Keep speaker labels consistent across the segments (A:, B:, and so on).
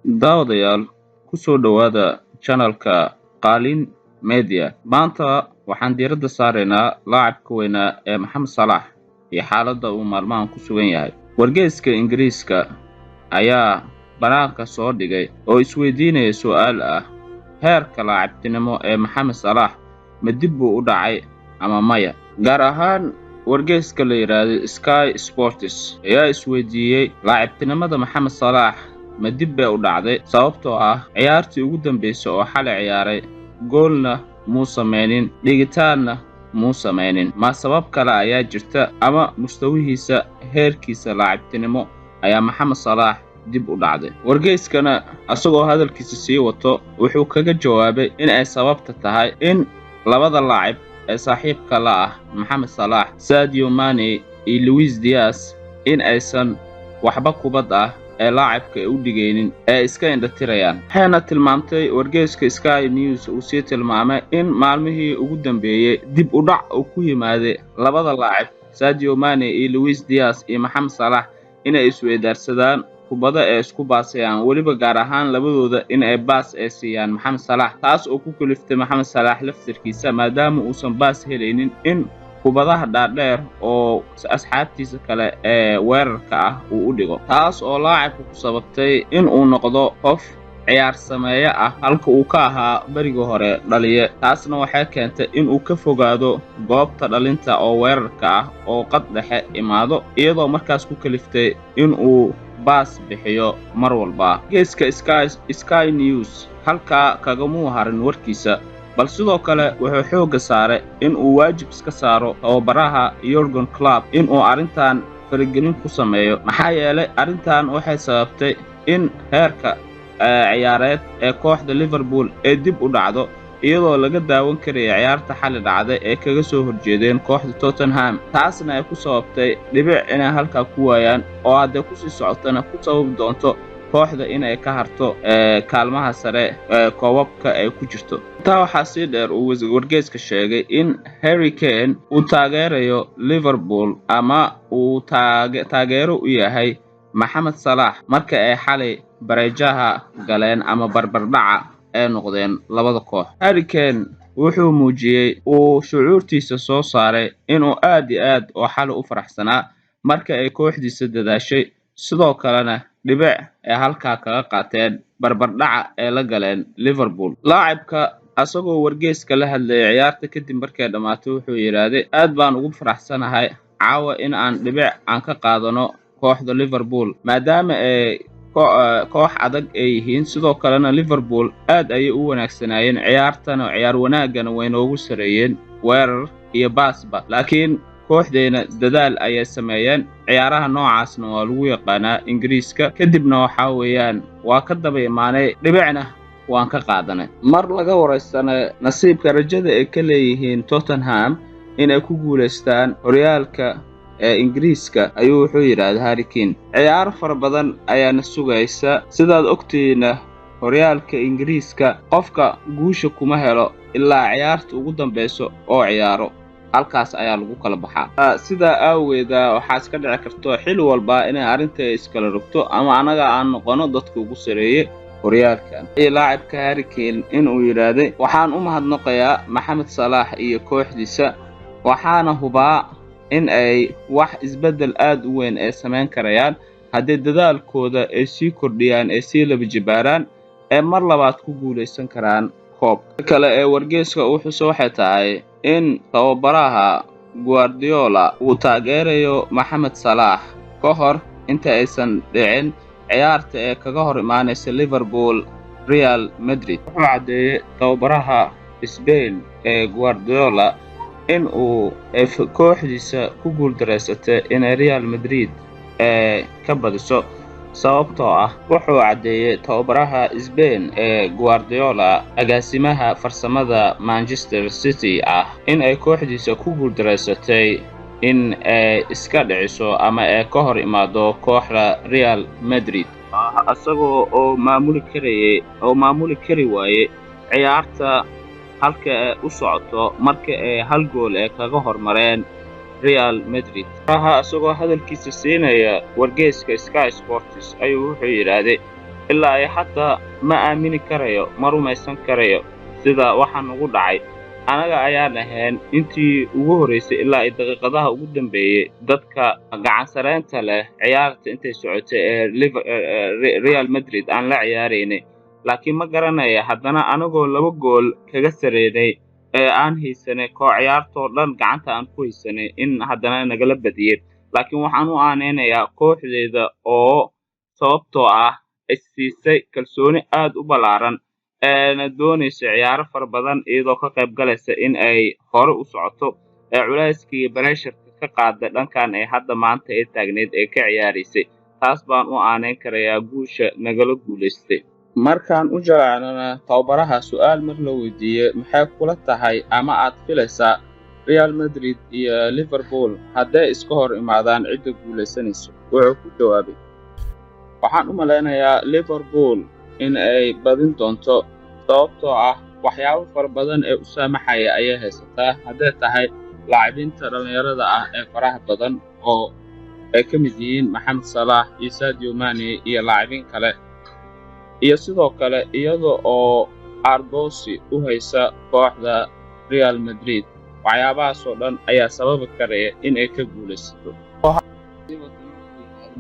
A: Daawadayaal, ku soo dhowaada channelka Qaalin Media. Maanta waxaan diiradda saaraynaa laacibka weynaa ee Maxamed Salaax iyo xaaladda uu maalmahan ku sugan yahay. Wargeyska Ingiriiska ayaa banaanka soo dhigay oo isweydiinaya su'aal ah: heerka laacibtinimo ee Maxamed Salaax ma dib buu u dhacay ama maya? Gaar ahaan wargeyska la yidhaahdo Sky Sports ayaa isweydiiyey laacibtinimada Maxamed Salaax ma dib bay u dhacday, sababtoo ah ciyaartii ugu dambeysay oo xalay ciyaaray goolna muu samaynin, dhigitaanna muu samaynin. Ma sabab kale ayaa jirta ama mustawihiisa, heerkiisa laacibtinimo ayaa Maxamed Salaax dib u dhacday? Wargeyskana asagoo hadalkiisa sii wato wuxuu kaga jawaabay in ay sababta tahay in labada laacib ee saaxiibka la ah Maxamed Salaax, Sadio Mane iyo Luis Diaz, in aysan waxba kubad ah ee laacibka ay u dhigaynin ee iska indhatirayaan. Waxayna tilmaamtay wargeyska Sky News, uu sii tilmaamay in maalmihii ugu dambeeyey dib u dhac uu ku yimaaday labada laacib Sadio Mane iyo Luis Diaz iyo Maxamed Salaax inay isweydaarsadaan kubado ee isku baasayaan, weliba gaar ahaan labadooda in ay baas ay siiyaan Maxamed Salaax, taas oo ku kaliftay Maxamed Salaax laftirkiisa, maadaama uusan baas helaynin, in kubadaha dhaadheer oo asxaabtiisa kale ee weerarka ah uu u dhigo, taas oo laacibka ku sababtay in uu noqdo qof ciyaar sameeye ah halka uu ka ahaa berigii hore dhaliye. Taasna waxay keentay in uu ka fogaado goobta dhalinta oo weerarka ah oo qad dhexe imaado, iyadoo markaas ku kaliftay in uu baas bixiyo mar walba. Geeska Sky News halkaa kagamuu harin warkiisa, bal sidoo kale wuxuu xoogga saaray in uu waajib iska saaro tababaraha Jurgen Klopp in uu arrintan faragelin ku sameeyo, maxaa yeelay arrintan waxay sababtay in heerka ciyaareed ee kooxda Liverpool ee dib u dhacdo, iyadoo laga daawan karaya ciyaarta xali dhacday ee kaga soo horjeedeen kooxda Tottenham, taasna ay ku sababtay dhibic inay halkaa ku waayaan, oo hadday kusii socotana ku sababi doonto kooxda inay ka harto kaalmaha sare ee koobabka ay ku jirto. Intaa waxaa sii dheer, uu wargeyska sheegay in Harry Kane uu taageerayo Liverpool ama uu taageero u yahay Maxamed Salaax marka ay xalay bareejaha galeen ama barbardhaca ay noqdeen labada koox. Harry Kane wuxuu muujiyey uu shucuurtiisa soo saaray inuu aad iyo aad oo xalay u faraxsanaa marka ay kooxdiisa dadaashay, sidoo kalena dhibic ay halkaa kaga qaateen barbardhaca ay la galeen Liverpool. Laacibka asagoo wargeyska la hadlayay ciyaarta kadib markay dhammaatay wuxuu yidhaahday: "Aad baan ugu faraxsanahay caawa in aan dhibic aan ka qaadano kooxda Liverpool, maadaama ay koox adag ay yihiin. Sidoo kalena Liverpool aad ayay u wanaagsanaayeen ciyaartana, ciyaar wanaaggana way noogu sareeyeen weerar iyo baasba, laakiin kooxdeena dadaal ayay sameeyeen. Ciyaaraha noocaasna waa lagu yaqaanaa Ingiriiska. Kadibna waxaa weeyaan waa ka daba imaanay, dhibicna waan ka qaadanay." Mar laga waraysanay nasiibka rajada ay ka leeyihiin Tottenham inay ku guulaystaan horyaalka ee Ingiriiska ayuu wuxuu yidhaahday Harry Kane: "Ciyaaro fara badan ayaana sugaysa. Sidaad ogtihiinna, horyaalka Ingiriiska qofka guusha kuma helo ilaa ciyaarta ugu dambayso oo ciyaaro, halkaas ayaa lagu kala baxaa. Sidaa aaweeda waxaa iska dhici karto xil walba inay arrinta iskala rogto ama annaga aan noqono dadka ugu sareeyey horyaalkan." Iyo laacibka Harry Kane inuu yidhaahday: "Waxaan u mahadnaqayaa Maxamed Salaax iyo kooxdiisa, waxaana hubaa in ay wax isbeddel aad u weyn ay samayn karayaan haddii dadaalkooda ay sii kordhiyaan, ay sii laba jibaaraan, ee mar labaad ku guulaysan karaan koobka kale." Ee wargeyska uu xuso waxay tahay in tababaraha Guardiola uu taageerayo Maxamed Salaax ka hor inta aysan dhicin ciyaarta ee kaga hor imaanaysa Liverpool Real Madrid. Wuxuu caddeeyey tababaraha Spain ee Guardiola in uu kooxdiisa ku guuldareysatay inay Real Madrid ee ka badiso, sababtoo ah wuxuu caddeeyey tababaraha Spain ee Guardiola, agaasimaha farsamada Manchester City ah, in ay kooxdiisa ku guuldareysatay in ay iska dhiciso ama ay ka hor imaado kooxda Real Madrid, isagoo oo maamuli karayay oo maamuli kari waayey ciyaarta halka ay u socoto marka ay hal gool ay kaga hormareen. Real Madrid. Raha isagoo hadalkiisa siinaya wargeyska Sky Sports ayuu wuxuu yidhaahday, ilaa ay hadda ma aamini karayo, ma rumaysan karayo sida waxa nagu dhacay. Anaga ayaan ahayn intii ugu horreysay ilaa ay daqiiqadaha ugu dambeeyey dadka gacan sareynta leh ciyaarta intay socotay ee Real Madrid aan la ciyaaraynay, laakiin ma garanaya haddana anagoo 2 gool kaga sareynay ee aan haysanay koo ciyaartoo dhan gacanta aan ku haysanay in haddana nagala badiyey. Laakiin waxaan u aaneynayaa kooxdeeda oo sababtoo ah siisay kalsooni aad u ballaaran eena doonaysa ciyaaro fara badan iyadoo ka qayb galaysa in ay hore u socoto ee culayskii bareesharka ka qaada dhankan ee hadda maanta ee taagneyd ee ka ciyaaraysay. Taas baan u aaneyn karayaa guusha nagala guulaystay. Markaan u jalaacnana tababaraha su'aal mar la weydiiyey, maxay kula tahay ama aad filaysaa Real Madrid iyo Liverpool hadday iska hor imaadaan cidda guulaysanayso, wuxuu ku jawaabay, waxaan u malaynayaa Liverpool in ay badin doonto, sababtoo ah waxyaabo fara badan ee u saamaxaya ayay haysataa, hadday tahay laacibiinta dhallinyarada ah ee faraha badan oo ay ka mid yihiin Maxamed Salah iyo Sadio Mane iyo laacibiin kale, iyo sidoo kale iyada oo Argosi u haysa kooxda Real Madrid. Waxyaabahaas oo dhan ayaa sababi karaya in ay ka guulaysato.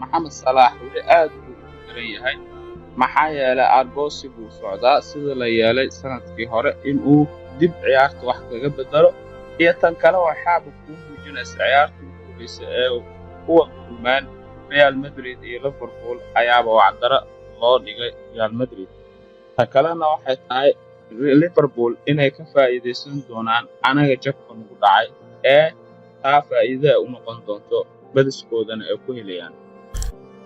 A: Maxamed Salah weli aad buu ugu daran yahay, maxaa yeelay Argosi buu socdaa sida la yeelay sanadkii hore in uu dib ciyaarta wax kaga bedelo, iyo tan kale waxaaba kuu muujinaysa ciyaarta ugu horreysay ee kuwa kulmaan Real Madrid iyo Liverpool ayaaba wacdaro loo dhigay Real Madrid. Ta kalena waxay tahay Liverpool inay ka faa'iidaysan doonaan anaga jabka nagu dhacay ee taa faa'iido u noqon doonto, badiskoodana ay ku helayaan.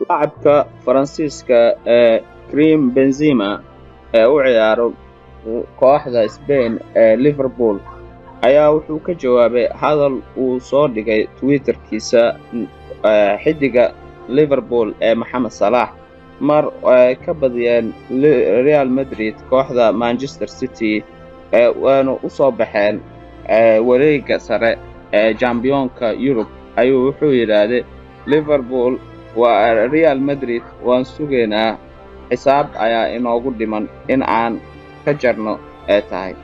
A: Laacibka Faransiiska ee Karim Benzema ee u ciyaaro kooxda Spain ee Liverpool ayaa wuxuu ka jawaabay hadal uu soo dhigay Twitterkiisa xiddiga Liverpool ee Maxamed Salah mar ay ka badiyeen Real Madrid kooxda Manchester City ee waana u soo baxeen wareegga sare ee Championka Yurub, ayuu wuxuu yidhaahday Liverpool waa Real Madrid waan sugaynaa, xisaab ayaa inoogu dhiman in aan ka jarno ee tahay.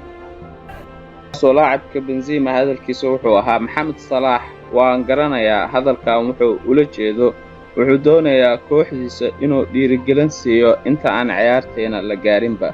A: Soo laacibka Benzema hadalkiisa wuxuu ahaa, Maxamed Salah waan garanayaa hadalkan wuxuu ula jeedo, wuxuu doonayaa kooxdiisa inuu dhiirigelin siiyo inta aan ciyaarteena la gaarinba.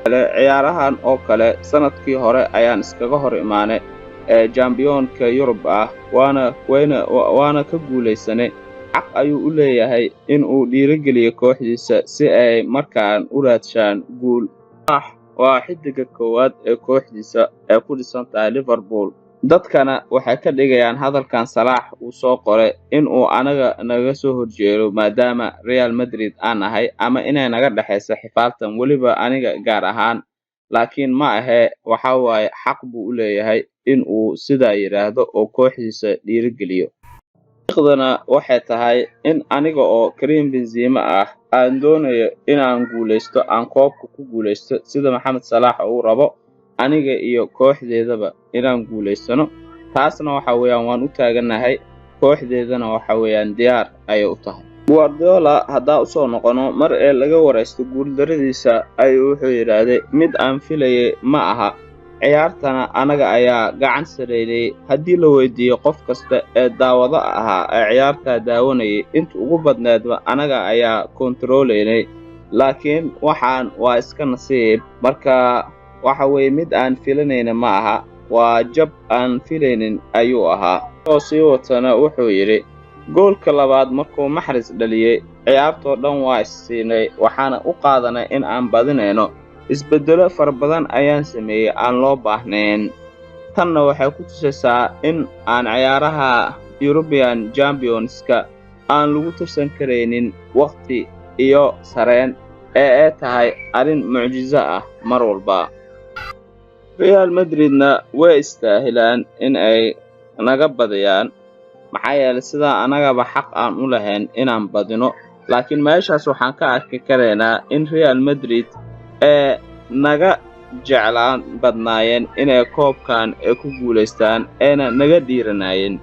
A: Ciyaarahan oo kale sanadkii hore ayaan iskaga hor imaanay ee Championka Yurub ah, waana ka guulaysanay. Xaq ayuu u leeyahay in uu dhiirigeliyo kooxdiisa si ay markaan u raadshaan guul. Salah waa xiddiga koowaad ee kooxdiisa ee ku dhisan tahay Liverpool. Dadkana waxay ka dhigayaan hadalkan Salah uu soo qoray in uu anaga naga soo horjeedo maadaama Real Madrid aan nahay ama inay naga dhexayso xifaaltan weliba aniga gaar ahaan, laakiin ma ahe, waxa waaye xaq buu u leeyahay in uu sidaa yidhaahdo oo kooxdiisa dhiirigeliyo. Xaqiiqdana waxay tahay in aniga oo Karim Benzema ah aan doonayo inaan guulaysto, aan koobka ku guulaysto sida Maxamed Salah uu rabo, aniga iyo kooxdeedaba inaan guulaysano. Taasna waxa weeyaan waan u taaganahay, kooxdeedana waxa weeyaan diyaar ayay u tahay. Guardiola haddaa usoo noqono, mar ee laga waraysto guuldaradiisa ayuu wuxuu yidhaahday, mid aan filayay ma aha, ciyaartana anaga ayaa gacan sareynayay. Haddii la weydiiyo qof kasta ee daawado ahaa ee ciyaartaa daawanayay, inta ugu badneedba anaga ayaa kontaroolaynay, laakiin waxaan waa iska nasiib. Marka waxa weeye mid aan filanayna ma aha, waa jab aan filaynin ayuu ahaa. Oo sii watana wuxuu yidhi, goolka labaad markuu Maxris dhaliyey ciyaartoo dhan waa issiinay, waxaana u qaadanay in aan badinayno. Isbeddelo fara badan ayaan sameeyey aan loo baahnayn. Tanna waxay ku tusaysaa in aan ciyaaraha European Championska aan lagu tirsan karaynin waqti iyo sareen ee ay tahay arrin mucjiso ah mar walba. Real Madridna way istaahilaan in ay naga badiyaan, maxaa yeelay sidaa anagaba xaq aan u lahayn inaan badino. Laakiin meeshaas waxaan ka arki karaynaa in Real Madrid ee naga jeclaan badnaayeen inay koobkan ay ku guulaystaan, ayna naga dhiiranaayeen.